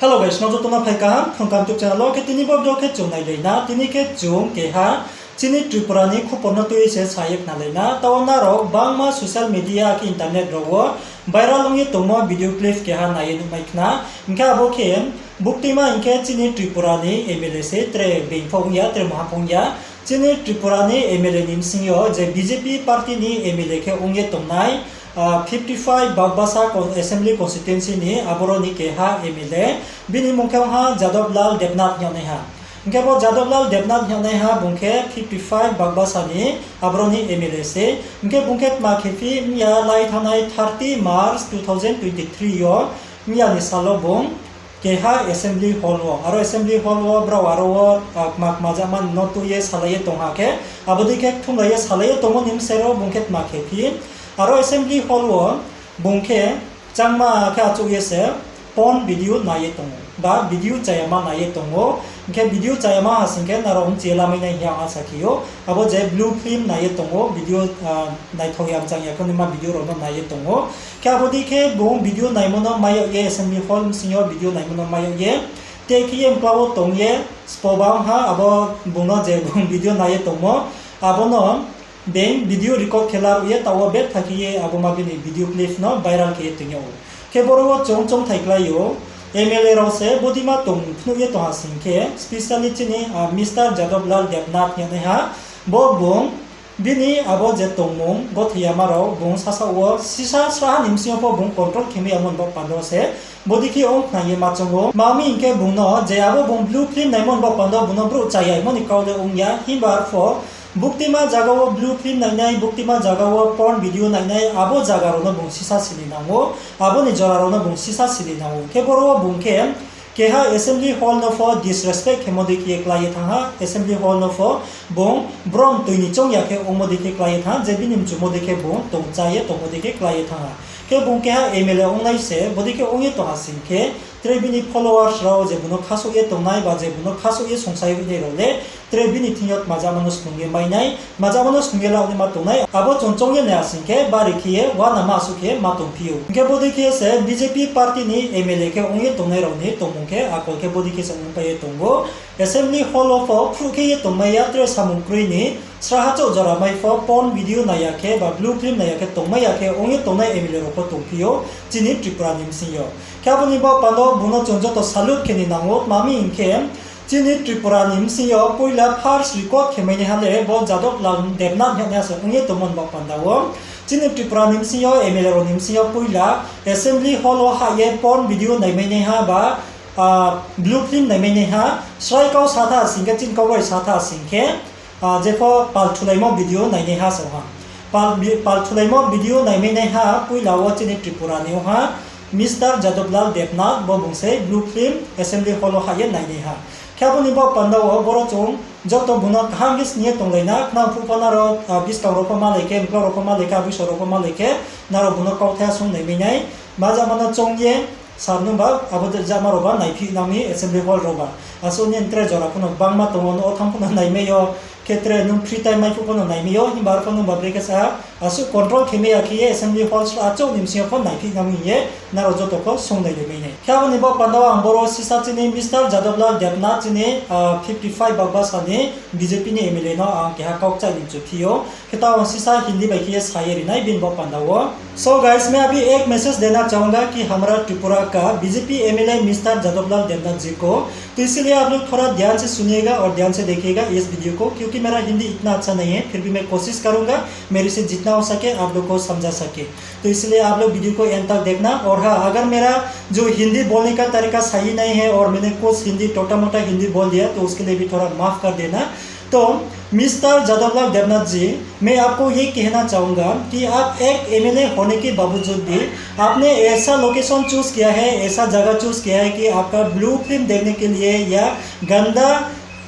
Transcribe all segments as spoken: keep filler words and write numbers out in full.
Hello guys, nrao joto no phai kaham Phrung Kaham YouTube channel wo. Khe tini bo video khe chung nailai na, tini khe chung keha chini Tripura ni khupor no tui se sa ye khnalai na. Tao nrao bangma social media khe internet rao wo viral ong ye tongmo video clip keha nai ye nuhmai khna. Hing khe abo khe buktima hing khe chini Tripura ni M L A se, tre being pho ong ya, tre maha pho ong ya. Chini Tripura ni M L A ni bsing yo je B J P party ni M L A khe ong ye tongnai, fifty five Bagbasa con-, Assembly Constituency ni aboro ni keha M L A, bini mmung khe ong ha Jadab Lal Debnath hing yagnaiha. Hing khe bo Jadab Lal Debnath hing yagnaiha bung khe fifty five Bagbasa ni aboro ni M L A se. Hing khe bung khe tma khe phi mya lai thanngnai thirty March two thousand twenty three yo, mya ni sal wo bung keha assembly hall wo, aro assembly hall wo brao aro wo, kma kma jama no tui ye salai ye tong ha khe, abo dei khe kthumlai ye salai ye tongmo ni bsero bung khe tma khe phi, aro assembly hall wo bung khe changma khe achouh ye se porn video nai ye tong ou, ba video chayama nai ye tong ou. Hing khe video chayama ha sing khe nrao mchi ye lamai nai hing ye ang asa khe ou. Abo je blue film nai ye tong ou, video, naithao ya mchang ya khe naima video rao no nai ye tong ou. Khe abo dei khe bung video naimo no mai yag ye, assembly hall bsing yo video naimo no mai yag ye, te khe ye mkla wo tong ye, spo bang ha, abo bung no je bung video nai ye tongmo, abo no being video record khe laruh ye, taoh wo betha khe ye abo ma bini video clip no viral khe ye toing yag ou. Khe boro wo chung choungthai klái ou, M L A rao se bodei ma tong phnuh ye tong ha sing khe, specially chini, Mister Jadab Lal Debnath hing yagnaiha, bo bung bini abo je tongmung gothoi yama rao bung sasaoh wo sisa sraha ni bsing yo pho bung control khe mai yamo ni baoh panda wo se bodei khe ong khna ye ma choung ou. Tma mi hing khe bung no je abo bung blue film naimo ni baoh panda wo bung no brouh chayaimo ni kau le ong ya, himba arpho buktima zaga wo blue film nainai, buktima zaga wo porn video nainai, abo zaga rao no bung sisa sini nang ou, abo ni jora rao no bung sisa sini nang ou. Khe boro wo bung khe keha assembly hall no pho disrespect khemo dei khe ye klái ye thanng ha, assembly hall no pho bung brom toi ni choung ya khe ongmo dei khe klái ye thanng ha, je bini mchumo dei khe bung tong chá ye tongmo dei khe klái ye thanng ha. Khe bung keha M L A ongnai se, bodei khe ong ye tong ha sing khe, tre bini followers rao je bung no khasouh ye tongnai ba je bung no khasouh ye songsa ye hoihnai rao le, tre bini thing yo tma jama no snung ye mai nai, tma jama no snung ye la naima tongnai, abo chung choung ye nai ha sing khe, bari khe ye uanama asuh khe ma tongphi ou. Hing khe bodei khe se B J P party ni M L A khe ong ye tongnai rao ni tongmung khe akol khe bodei khe se ongpai ye tong ou. Assembly hall wo pho phruh khe ye tongmai ya, tre samung kroi ni sraha chouh jora mai pho porn video nai ya khe ba blue film nai ya khe tongmai ya khe ong ye tongnai M L A rao pho tongphi ou chini Tripura ni bsing yo. Khe abo ni baoh panda wo bung no chung joto salute khe ni nang ou, tma mi hing khe chini Tripura ni bsing yo poila first record khe mai naiha le bo Jadab Lal Debnath hing yagnaiha se ong ye tongmo ni baoh panda wo. Chini Tripura ni bsing yo M L A rao ni bsing yo poila assembly hall wo hah ye porn video naimainaiha ba, blue film naimainaiha, srai kau sa tha sing khe, chini kau bai sa tha sing khe, jepho pal thulaimo video nainaiha se ha. Pal bi-, pal thulaimo video naimainaiha poila wo chini Tripura ni ong ha Mister Jadab Lal Debnath, bo bung se blue film assembly hall wo hah ye nainaiha. Khe abo ni baoh panda wo boro chung joto bung no kaham khe sning ye tonglai na, khnang phuh pho nrao, buskang rao pho malai khe, mklau rao pho malai khe, abuso rao pho malai khe, nrao bung no kauthai sung naimai nai, ma jama no choung ye, sar nungba, abo de jama rao ba naiphi nang mi assembly hall rao ba. Asuh ni tre jora pho no bangma tong ou, no o thanng pho no naimai yo, khe tre nung free time mai phuh pho no naimai yo, himba arpho nungba brekhe sa, asuh control khe mai ya khe ye assembly hall achouh ni bsing yo pho naiphi nang mi hing ye, nrao joto pho sung nailai mai nai. Khe abo ni baoh panda wo ang boro sisa chini Mister Jadab Lal Debnath chini, fifty five Bagbasa ni B J P ni M L A no ang keha kau kchai ni mchu phi ou. Khe tao ang sisa Hindi bai khe ye sa ye ri nai bini baoh panda wo. So guys, मैं अभी एक मैसेज देना चाहूंगा कि हमारा त्रिपुरा का BJP MLA mister Jadav लाल देवनाथ जी को, तो इसीलिए आप लोग थोड़ा ध्यान से सुनिएगा और ध्यान से देखिएगा इस वीडियो को, क्योंकि मेरा हिंदी इतना अच्छा नहीं है, फिर भी मैं कोशिश करूंगा मेरे से जितना हो सके आप लोग को समझा सके। तो इसलिए आप लोग वीडियो को एंड तक देखना। और हाँ, अगर मेरा जो हिंदी बोलने का तरीका सही नहीं है और मैंने कुछ हिंदी, टोटा मोटा हिंदी बोल दिया, तो उसके लिए भी थोड़ा माफ कर देना। तो मिस्टर जादव लाल देवनाथ जी, मैं आपको ये कहना चाहूँगा कि आप एक एमएलए होने के बावजूद भी आपने ऐसा लोकेशन चूज़ किया है, ऐसा जगह चूज़ किया है कि आपका ब्लू फिल्म देखने के लिए या गंदा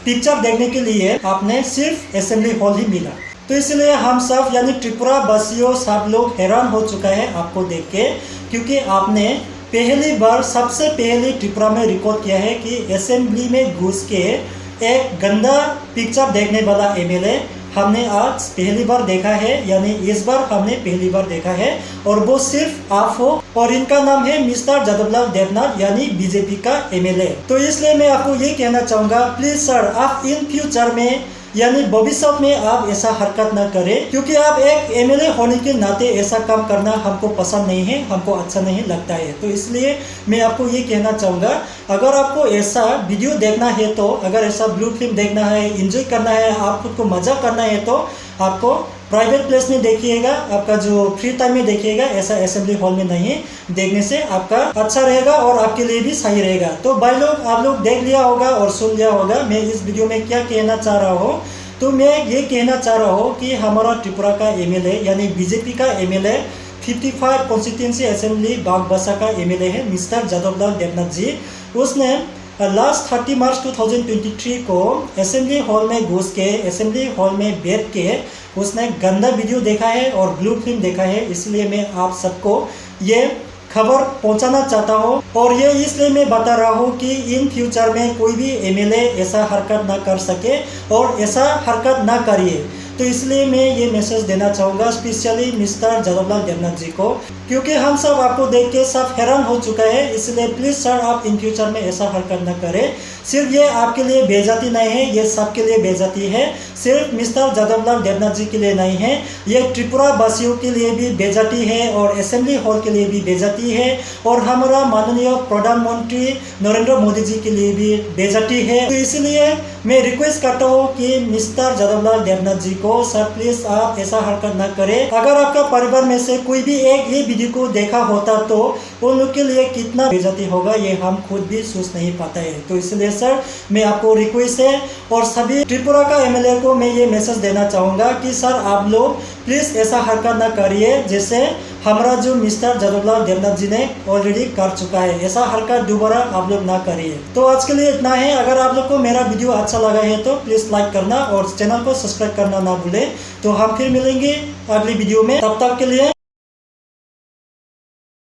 पिक्चर देखने के लिए आपने सिर्फ असेंबली हॉल ही मिला। तो इसलिए हम सब यानी त्रिपुरा वासियों सब लोग हैरान हो चुका है आपको देख के, क्योंकि आपने पहली बार, सबसे पहले त्रिपुरा में रिकॉर्ड किया है कि असेंबली में घुस के एक गंदा पिक्चर देखने वाला एमएलए हमने आज पहली बार देखा है, यानी इस बार हमने पहली बार देखा है, और वो सिर्फ आप हो, और इनका नाम है मिस्टर जदुबलाल देबनाथ, यानी बीजेपी का एमएलए। तो इसलिए मैं आपको ये कहना चाहूंगा, प्लीज सर, आप इन फ्यूचर में, यानी भविष्य में आप ऐसा हरकत ना करें, क्योंकि आप एक एमएलए होने के नाते ऐसा काम करना हमको पसंद नहीं है, हमको अच्छा नहीं लगता है। तो इसलिए मैं आपको ये कहना चाहूंगा, अगर आपको ऐसा वीडियो देखना है तो, अगर ऐसा ब्लू फिल्म देखना है, एंजॉय करना है, आप खुद को मजा करना है तो आपको प्राइवेट प्लेस में देखिएगा, आपका जो फ्री टाइम में देखिएगा, ऐसा असेंबली हॉल में नहीं। देखने से आपका अच्छा रहेगा और आपके लिए भी सही रहेगा। तो भाई लोग, आप लोग देख लिया होगा और सुन लिया होगा मैं इस वीडियो में क्या कहना चाह रहा हूँ। तो मैं ये कहना चाह रहा हूँ कि हमारा त्रिपुरा का एमएलए, यानी बीजेपी का MLA, fifty five constituency assembly बागबासा का एमएलए है मिस्टर जदुबलाल देबनाथ जी। उसने last thirty March two thousand twenty three को असेंबली हॉल में घुस के, असेंबली हॉल में बैठ के उसने गंदा वीडियो देखा है और ब्लू फिल्म देखा है। इसलिए मैं आप सबको ये खबर पहुंचाना चाहता हूँ, और ये इसलिए मैं बता रहा हूँ कि इन फ्यूचर में कोई भी एमएलए ऐसा हरकत ना कर सके और ऐसा हरकत ना करिए। तो इसलिए मैं ये मैसेज देना चाहूंगा स्पेशली मिस्टर जदुबलाल देबनाथ जी को, क्योंकि हम सब आपको देख के सब हैरान हो चुका है। इसलिए प्लीज सर, आप इन फ्यूचर में ऐसा हरकत ना करें। सिर्फ ये आपके लिए बेइज्जती नहीं है, ये सबके लिए बेइज्जती है। सिर्फ मिस्टर जदुबलाल देबनाथ जी के लिए नहीं है, ये त्रिपुरा वासियों के लिए भी बेइज्जती है और असेंबली हॉल के लिए भी बेइज्जती है और हमारा माननीय प्रधानमंत्री नरेंद्र मोदी जी के लिए भी बेइज्जती है। तो इसलिए मैं रिक्वेस्ट करता हूँ कि मिस्टर जदुबलाल देबनाथ जी को, सर प्लीज आप ऐसा हरकत ना करें। अगर आपका परिवार में से कोई भी एक ये वीडियो को देखा होता तो उन लोग के लिए कितना बेइज्जती होगा, ये हम खुद भी सोच नहीं पाता है। तो इसलिए सर, मैं आपको रिक्वेस्ट है, और सभी त्रिपुरा का एमएलए को मैं ये मैसेज देना चाहूंगा कि सर, आप लोग प्लीज ऐसा हरकत ना करिए, जैसे हमारा जो मिस्टर जदुबलाल देबनाथ जी ने ऑलरेडी कर चुका है। ऐसा हरकत दोबारा आप लोग ना करिए। तो आज के लिए इतना है। अगर आप लोग को मेरा वीडियो अच्छा लगा है तो प्लीज लाइक करना और चैनल को सब्सक्राइब करना ना भूले। तो हम फिर मिलेंगे अगली वीडियो में। तब तक के लिए